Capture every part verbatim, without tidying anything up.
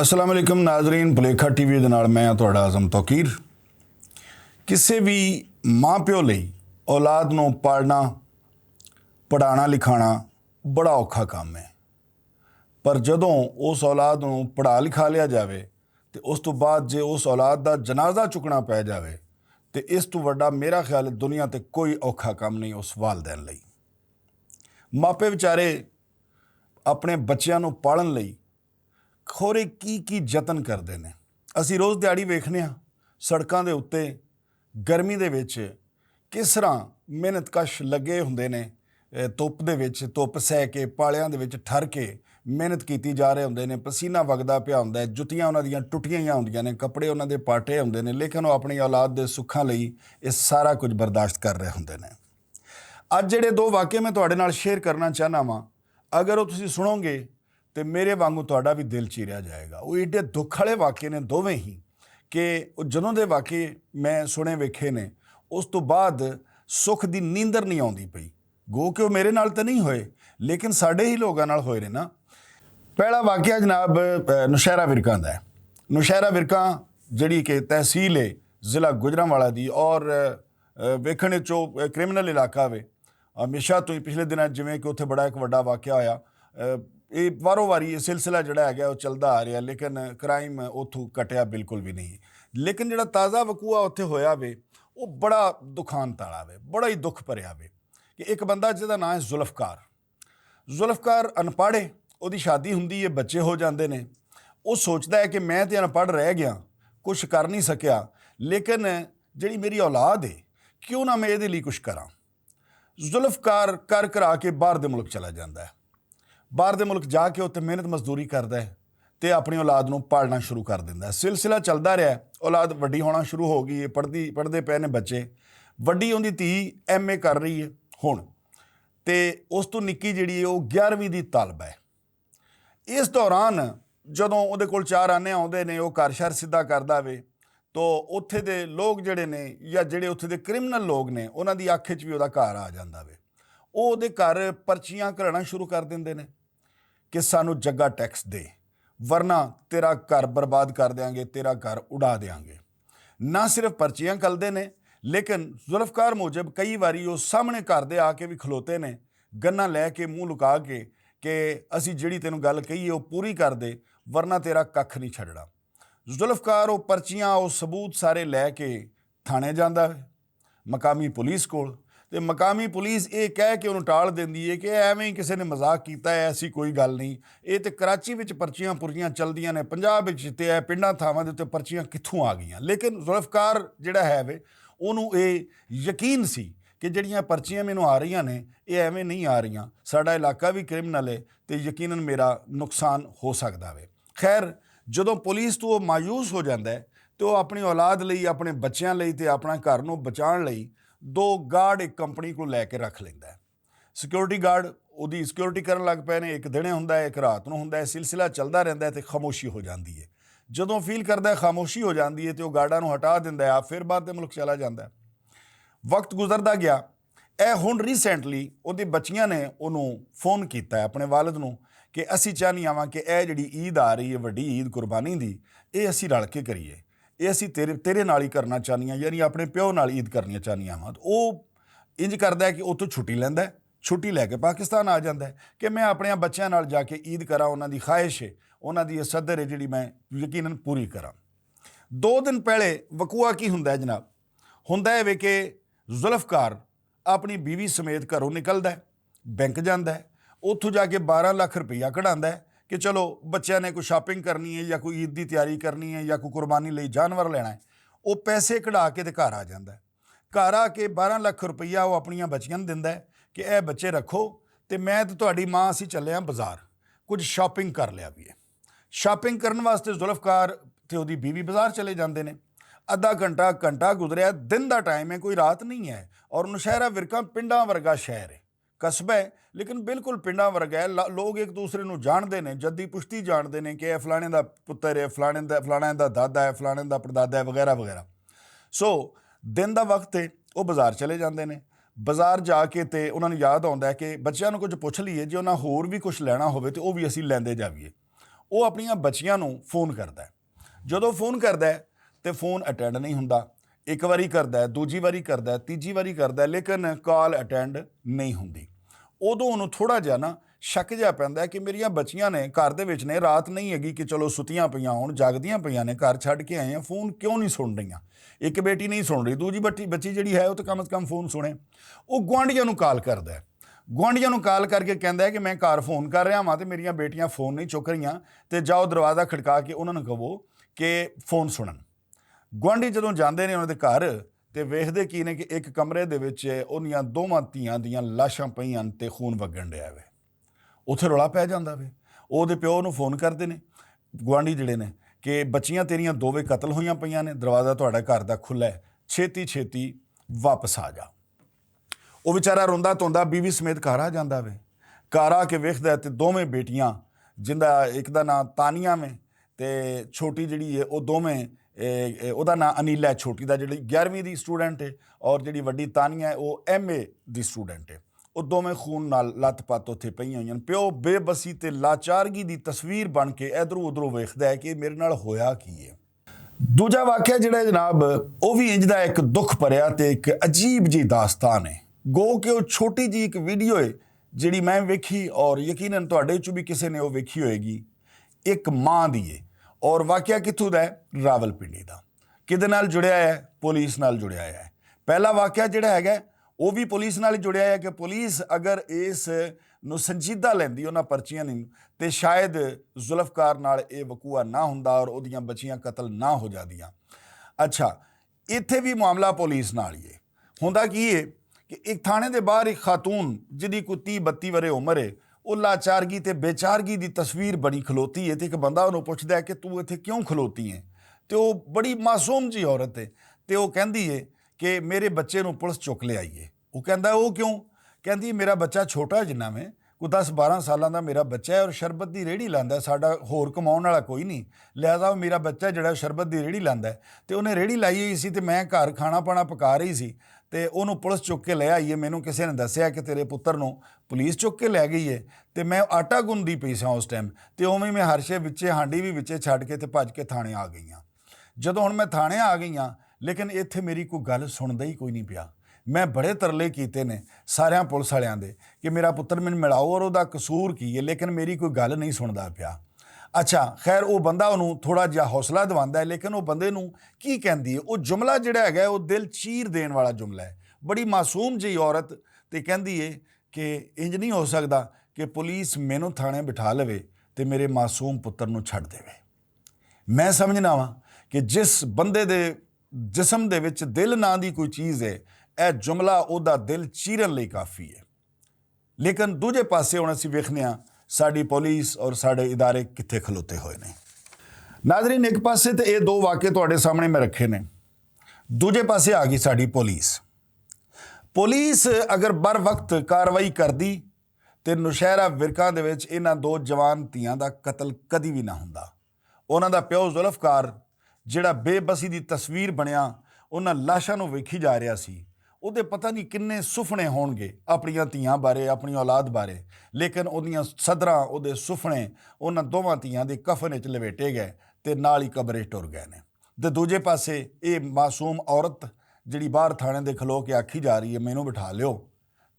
السلام علیکم ناظرین، بلیکھا ٹی وی دے نال میں ہاں تہاڈا اعظم توقیر۔ کسے بھی ماں پیو لئی اولاد نوں پالنا، پڑھانا لکھانا بڑا اوکھا کم ہے۔ پر جدوں اس اولاد نوں پڑھا لکھا لیا جاوے تے اس توں بعد جے اس اولاد دا جنازہ چکنا پے جاوے، تے اس توں وڈا میرا خیال ہے دنیا تے کوئی اوکھا کم نہیں اس والدین لئی۔ ماپے وچارے اپنے بچیاں نوں پالن لئی کھورے کی کی جتن کردے نے۔ اسی روز دیہاڑی ویکھنے ہاں سڑکاں دے اُتے گرمی دے وچ کس طرح محنت کش لگے ہوندے نے، اے، دھپ دے وچ، دھپ سہ کے، پالیاں دے وچ ٹھر کے محنت کیتی جا رہے ہوندے نے، پسینہ وگدا پیا ہوندا ہے، جتیاں انہاں دیاں ٹٹیاں ہوندیاں نے، کپڑے انہاں دے پاٹے ہوندے نے، لیکن او اپنی اولاد دے سکھاں لئی اے سارا کچھ برداشت کر رہے ہوندے نے۔ اج جڑے دو واقعے میں تہاڈے نال شیئر کرنا چاہنا واں، اگر او تسی سنو گے تے میرے وانگوں تہاڈا وی دل چیریا جائے گا۔ او ایڈے دکھ والے واقعے نے دوویں ہی کہ او جدوں دے واقعے میں سنے ویکھے نے، اس توں بعد سکھ دی نیندر نہیں آوندی پئی۔ گو کہ او میرے نال تے نہیں ہوئے، لیکن ساڈے ہی لوگاں نال ہوئے نے نا۔ پہلا واقعہ جناب، اے، نوشہرہ ورکاں دا ہے۔ نوشہرہ ورکاں جڑی کہ تحصیل ہے ضلع گوجرانوالہ دی، اور اے، ویکھن وچ او، اے، کرمنل علاقہ وے۔ ہمیشہ تو ہی پچھلے دناں جویں کہ اتھے بڑا ایک وڈا واقعہ ہویا، اے، اے وارو واری اے سلسلہ جڑا ہے گیا او چلدا آ رہیا، لیکن کرائم اتھوں کٹیا بالکل بھی نہیں۔ لیکن جڑا تازہ وقوع اتھے ہویا وے، او بڑا دکھان تالا وے، بڑا ہی دکھ پریا وے کہ ایک بندہ جس دا نام ہے ذوالفقار، ذوالفقار انپڑھ ہے، اودی شادی ہوندی ہے، بچے ہو جاندے نے۔ او سوچدا ہے کہ میں تے انپڑھ رہ گیا، کچھ کر نہیں سکیا، لیکن جڑی میری اولاد ہے، کیوں نہ میں ایدے لئی کچھ کراں؟ ذوالفقار کر کرا کے باہر دے ملک چلا جاندا ہے۔ باہر دے ملک جا کے اتھے محنت مزدوری کردا ہے تے اپنی اولاد نوں پالنا شروع کر دیندا ہے۔ سلسلہ چلدا رہیا ہے، اولاد وڈی ہونا شروع ہو گئی ہے، پڑھدی پڑھدے پے نے بچے۔ وڈی اوندی دھی ایم اے کر رہی ہے ہن، تے اس توں نکی جڑی ہے او گیارہویں دی طالبہ ہے۔ اس دوران جدوں اودے کول چار آنے آوندے نے، او گھر شہر سیدھا کردا وے، تو اتھے دے لوگ جڑے نے یا جڑے اتھے دے کرمنل لوگ نے، انہاں دی اکھ وچ وی اودا گھر آ جاندا وے۔ او اودے گھر پرچیاں کرانا شروع کر دیندے نے کہ سانوں جگہ ٹیکس دے، ورنہ تیرا گھر برباد کر دیاں گے، تیرا گھر اڑا دیاں گے۔ نہ صرف پرچیاں کلدے نے، لیکن ذوالفقار موجب کئی واری او سامنے گھر دے آ کے وی کھلوتے نے، گنا لے کے منہ لکا کے کہ اسی جڑی تینوں گل کہی ہے او پوری کر دے، ورنہ تیرا ککھ نہیں چھڈنا۔ ذوالفقار او پرچیاں او ثبوت سارے لے کے تھانے جاندا ہے مقامی پولیس کول، تے مقامی پولیس اے کہہ کے انہوں ٹال دیندی ہے کہ ایویں ہی کسے نے مذاق کیتا ہے، ایسی کوئی گل نہیں۔ اے تے کراچی وچ پرچیاں پرچیاں چلدیاں نے پنجاب وچ، تے اے پنڈاں تھاواں دے تے پرچیاں کتھوں آ گئیاں؟ لیکن ذوالفقار جڑا ہے وے، انہوں اے یقین سی کہ جڑیاں پرچیاں مینوں آ رہیاں نے، اے ایویں نہیں آ رہیاں، ساڈا علاقہ وی کرمنل ہے، تے یقیناً میرا نقصان ہو سکدا وے۔ خیر، جدوں پولیس تو او مایوس ہو جاندا ہے تے او اپنی اولاد لئی، اپنے بچیاں لئی تے اپنا گھر نوں بچان لئی دو گارڈ ایک کمپنی کو لے کے رکھ لیندا ہے۔ سیکیورٹی گارڈ اودی سیکیورٹی کرن لگ پئے نے۔ ایک دنے ہوندا ہے، ایک رات نوں ہوندا ہے، سلسلہ چلدا رہندا ہے تے خاموشی ہو جاندی ہے۔ جدوں فیل کردا ہے خاموشی ہو جاندی ہے تے او گارڈاں نوں ہٹا دیندا ہے، آپ پھر بعد دے ملک چلا جاندا ہے۔ وقت گزردا گیا۔ اے ہن ریسنٹلی اوندی بچیاں نے اونوں فون کیتا ہے، اپنے والد نوں، کہ اسی چاہنی آواں کہ اے جڑی عید آ رہی ہے، وڈی عید قربانی دی، اے اسی رل کے کریے، اے اسی تیرے تیرے نال ہی کرنا چاہنی آں، یعنی اپنے پیو نال عید کرنی چاہنی آواں۔ تے او انج کردا ہے کہ اتوں چھٹی لیندا ہے، چھٹی لے کے پاکستان آ جاندا ہے کہ میں اپنے بچیاں نال جا کے عید کراں۔ انہاں دی خواہش ہے، انہاں دی صدر ہے جڑی میں یقیناً پوری کراں۔ دو دن پہلے وقوعہ کی ہوندا ہے جناب؟ ہوندا ہے وے کہ ذوالفقار اپنی بیوی سمیت گھروں نکلدا ہے، بینک جاندا ہے، اتھوں جا کے بارہ لکھ روپیہ کڈھاندا ہے کہ چلو بچیاں نے کوئی شاپنگ کرنی ہے یا کوئی عید دی تیاری کرنی ہے یا کوئی قربانی لئی جانور لینا ہے۔ او پیسے کڈھا کے تے گھر آ جاندا ہے۔ گھر آ کے بارہ لکھ روپیہ او اپنیاں بچیاں نوں دیندا ہے کہ اے بچے رکھو، تے میں تے تہاڈی ماں اسی چلے ہاں بازار، کچھ شاپنگ کر لیا بھی ہے۔ شاپنگ کرن واسطے ذوالفقار تے اودی بیوی بازار چلے جاندے نے۔ ادھا گھنٹہ، گھنٹہ گزریا، دن دا ٹائم ہے، کوئی رات نہیں ہے، اور نوشہرہ ورکاں پنڈاں ورگا شہر ہے، قصبہ ہے، لیکن بالکل پنڈاں ورگا ہے۔ لا- لوگ ایک دوسرے نوں جانتے نے، جدی پشتی جانتے نے کہ اے فلانے دا پتر ہے، فلانے دا، فلانے دا دادا ہے، فلانے دا پردادا ہے، وغیرہ وغیرہ۔ سو دن دا وقت ہے، وہ بازار چلے جاندے نے۔ بازار جا کے تے انہاں نوں یاد آوندا ہے کہ بچیاں نوں کچھ پوچھ لئیے، جے انہاں ہور وی کچھ لینا ہووے تے او وی اسی لیندے جاویے۔ او اپنیاں بچیاں نوں فون کردا ہے۔ جدوں فون کردا ہے تے فون اٹینڈ نہیں ہوندا۔ اک واری کردا ہے، دوجی واری کردا ہے، تیجی واری کردا ہے، لیکن کال اٹینڈ نہیں ہوندی۔ ادوں انہوں تھوڑا جہا نا شک جہا پیندا ہے کہ میریاں بچیاں نے گھر دے وچ نے، رات نہیں ہیگی کہ چلو ستیاں پیاں ہون، جاگدیاں پیاں نے، گھر چھڈ کے آئے ہیں، فون کیوں نہیں سن رہیاں؟ اک بیٹی نہیں سن رہی، دوجی بچی جڑی ہے وہ تو کم از کم فون سنے۔ وہ گوانڈیاں نوں کال کردا ہے۔ گوانڈیاں نوں کال کر کے کہندا ہے کہ میں گھر فون کر رہا واں تے میریاں بیٹیاں فون نہیں چک رہیاں، تے جاؤ دروازہ کھڑکا کے انہاں نوں کہو کہ فون سنن۔ گوانڈی جدوں جاندے نے انہاں دے گھر، تے ویکھدے کی نے کہ اک کمرے دے وچ انہیاں دوواں تیاں دیاں لاشاں پئیاں تے خون وگن ڈیا وے۔ اتھے رولا پے جاندا وے۔ او دے پیو نوں فون کردے نے، گوانڈی جڑے نے، کہ بچیاں تیریاں دووے قتل ہویاں پئیاں نے، دروازہ تہاڈا گھر دا کھلا ہے، چھیتی چھیتی واپس آ جا۔ او وچارا روندا توندا بیوی سمیت گھر آ جاندا وے۔ گھر آ کے ویکھدا ہے تے دوویں بیٹیاں، جندا اک دا ناں تانیہ وے تے چھوٹی جڑی ہے او دوویں، اے، اے، اودا ناں انیلا ہے، چھوٹی دا جڑی گیارہویں دی سٹوڈنٹ ہے، اور جڑی وڈی تانیہ ہے او ایم اے دی سٹوڈنٹ ہے۔ او دوویں خون نال لت پت اتھے پئیاں ہوئیاں۔ پیو بے بسی تے لاچارگی دی تصویر بن کے ادھروں ادھروں ویکھدا ہے کہ میرے نال ہویا کی ہے۔ دوجا واقعہ جڑا ہے جناب، او وی انج دا اک دکھ پریا تے اک عجیب جی داستان ہے۔ گو کہ او چھوٹی جی اک ویڈیو ہے جڑی میں ویکھی، اور یقیناً تہاڈے چوں بھی کسے نے او ویکھی ہوئے گی۔ اک ماں دی ہے، اور واقعہ کتھوں دا ہے؟ راول پنڈی دا۔ کدے نال جڑیا ہے؟ پولیس نال جڑیا ہے۔ پہلا واقعہ جڑا ہے گا، او وی پولیس نال جڑیا ہے کہ پولیس اگر اس نوں سنجیدہ لیندی انہاں پرچیاں نوں، تے شاید ذوالفقار نال اے وقوع نہ ہوندا اور اودیاں بچیاں قتل نہ ہو جاندیاں۔ اچھا، ایتھے وی معاملہ پولیس نال ہی ہے۔ ہوندا کی ہے کہ اک تھانے دے باہر اک خاتون، جدی کوئی تیس بتیس ورے عمر ہے، او لاچارگی تے بے چارگی دی تصویر بنی کھلوتی ہے، تے اک بندہ انہوں پوچھدا ہے کہ تو ایتھے کیوں کھلوتی ہے؟ تے او بڑی معصوم جی عورت ہے، تے او کہندی ہے کہ میرے بچے نوں پولیس چک لے آئی ہے۔ او کہندا ہے، او کیوں؟ کہندی میرا بچہ چھوٹا جنہ میں، کوئی دس بارہ سالاں دا میرا بچہ ہے اور شربت دی ریڑھی لاندا ہے، ساڈا ہور کماؤن والا کوئی نہیں، لہذا او میرا بچہ جڑا شربت دی ریڑھی لاندا ہے، تے انہیں ریڑھی لائی ہوئی سی تے میں گھر کھانا پانا پکا رہی سی، تے انہوں پولیس چک کے لے آئی ہے۔ مینوں کسے نے دسیا کہ تیرے پتر نوں پولیس چک کے لے گئی ہے، تے میں آٹا گندی پئی ساں اس ٹائم، تے اوویں میں ہر شے وچے، ہانڈی وی وچے چھڈ کے تے بھج کے تھانے آ گئی ہاں۔ جدوں ہن میں تھانے آ گئی ہاں، لیکن ایتھے میری کوئی گل سندا ہی کوئی نہیں پیا۔ میں بڑے ترلے کیتے نے ساریاں پولیس والیاں دے کہ میرا پتر مینوں ملاؤ اور اوہدا قصور کی ہے، لیکن میری کوئی گل نہیں سندا پیا۔ اچھا خیر، او بندہ انہوں تھوڑا جہا حوصلہ دواندا ہے، لیکن او بندے نوں کی کہندی ہے؟ او جملہ جڑا ہے گا او دل چیر دین والا جملہ ہے۔ بڑی معصوم جہی عورت تے کہندی ہے کہ انج نہیں ہو سکدا کہ پولیس مینوں تھانے بٹھا لوے تے میرے معصوم پتر نوں چھڈ دے۔ میں سمجھنا واں کہ جس بندے دے جسم دے وچ دل ناں دی کوئی چیز ہے، اے جملہ اوہدا دل چیرن لئی کافی ہے۔ لیکن دوجے پاسے ہن اسی ویکھنے ہاں ساڈی پولیس اور ساڈے ادارے کتھے کھلوتے ہوئے نے۔ ناظرین، اک پاسے تے اے دو واقعے تہاڈے سامنے میں رکھے نے، دوجے پاسے آ گئی ساڈی پولیس۔ پولیس اگر بر وقت کاروائی کردی تے نوشہرہ ورکاں دے وچ انہاں دو جوان تیاں دا قتل کدی وی نہ ہوندا۔ انہاں دا پیو ذوالفقار جڑا بے بسی دی تصویر بنیا انہاں لاشاں نوں ویکھی جا رہیا سی، اوہدے پتہ نہیں کنے سفنے ہون گے اپنیاں تیاں بارے، اپنی اولاد بارے، لیکن اوہدیاں صدراں، اوہدے سفنے انہاں دوواں تیاں دے کفن وچ لویٹے گئے تے نال ہی قبر وچ ٹر گئے نے۔ تے دوجے پاسے اے معصوم عورت جڑی باہر تھانے دے کھلو کے آکھی جا رہی ہے، مینوں بٹھا لیو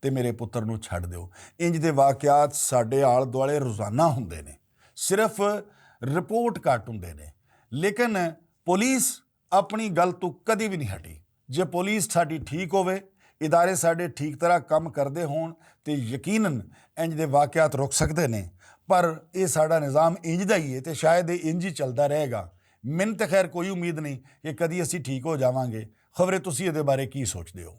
تے میرے پتر نوں چھڈ دیو۔ انج دے واقعات ساڈے آل دوالے روزانہ ہوندے نے، صرف رپورٹ گھٹ ہوندے نے، لیکن پولیس اپنی گل توں کدی وی نہیں ہٹی۔ جے پولیس ساڈی ٹھیک ہووے، ادارے ساڈے ٹھیک طرح کم کردے ہون تے یقیناً انج دے واقعات رک سکدے نے۔ پر اے ساڈا نظام انج دا ہی ہے تے شاید اے انج ہی چلدا رہے گا۔ من تے خیر کوئی امید نہیں کہ کدی اسی ٹھیک ہو جاواں گے۔ خبرے تسی ادے بارے کی سوچدے ہو؟